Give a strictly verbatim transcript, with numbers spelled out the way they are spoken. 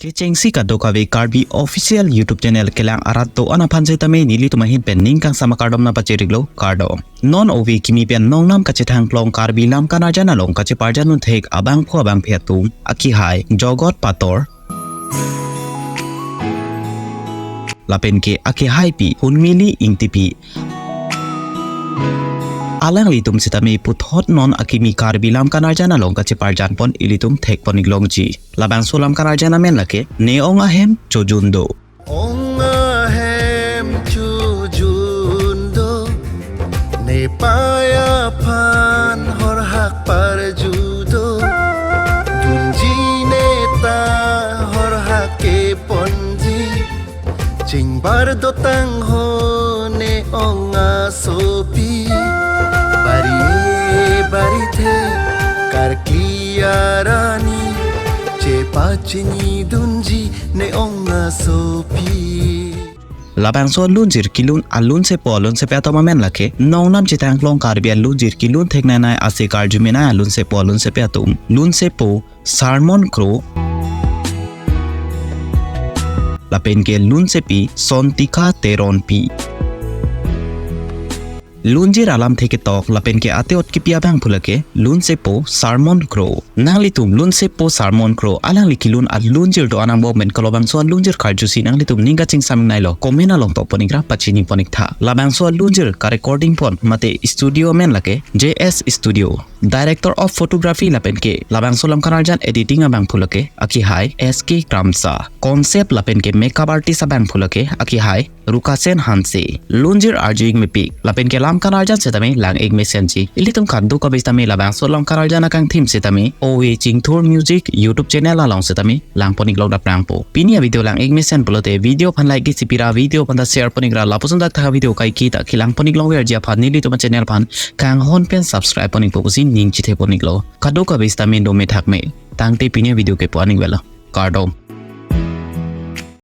Kechengsi kadokave Karbi Official YouTube Channel kelang arat do-an aphan setame nelitum ahin pen ning kangsam akardom nangpachiriklo, kardom. Non ove kimi pen nongnam kachethangklong Karbi Lam Kanarjan along kacheparjan unthek abangphu abangphi atum, akehai Jogot Pator lapen ke akehaipi Hunmili Ingtipi. Alanglitum setame puthot non akimi Karbi Lam Kanarjan along kacheparjan pon ilitum thekpon iklongji. Labangso Lam Kanarjan amen lake Ne Ong Ahem Chojun Do. Ong ahem chojun do, ne pei aphan horhak parju do. Dunji ne ta horhak keponji, chingbar dotang ho ne ong asopi. Bari e bari the, karkli arni chepachini dunji, ne ong asopi. Labangso alunjir kelun alunsepo alunsepi atum amen lake nongnam chethangklong Karbi alunjir kelun theknei nei ase karjume nei alunsepo alunsepi atum. Lunsepo Sermon Kro lapen ke lunsepi Sontika Teronpi. Lunjir alamthe ketok lapen ke ate-ot kipi abangphu lake lunsepo Sermon Kro. Nanglitum lunsepo Sermon Kro alangli kelun alunjir do-an angbong pen kolobangso alunjir karjusi nanglitum ning kachingsam nanglo, comment along tokpon ikra pachinipon iktha. Labangso alunjir karecording pon mate studio amen lake J S Studio. Director of Photography lapen ke labangso Lam Kanarjan editing abangphu lake akehai S K Kramsa. Concept lapen ke makeup artist abangphu lake akehai Rukasen Hanse. Lunjir arju-ik mepik lapen ke Lam Kanarjan setame lang-ik mesenji. Ilitum kadokave setame labangso Lam Kanarjan akangthim setame ove Chingthur Music YouTube channel along setame langpon iklong daprangpo. Pini avideo lang-ik mesen pulote video aphan like isi pira, video aphan ta share pon ikra, lapuson dak tha video kaike ta kelangpon iklong verji aphan nelitum achannel aphan kanghon pen subscribe pon ikpo pusi ning chethepon iklo. Kadokave setame dome thakme. Tangte pini avideo kepu-an ikvelo. Kardom.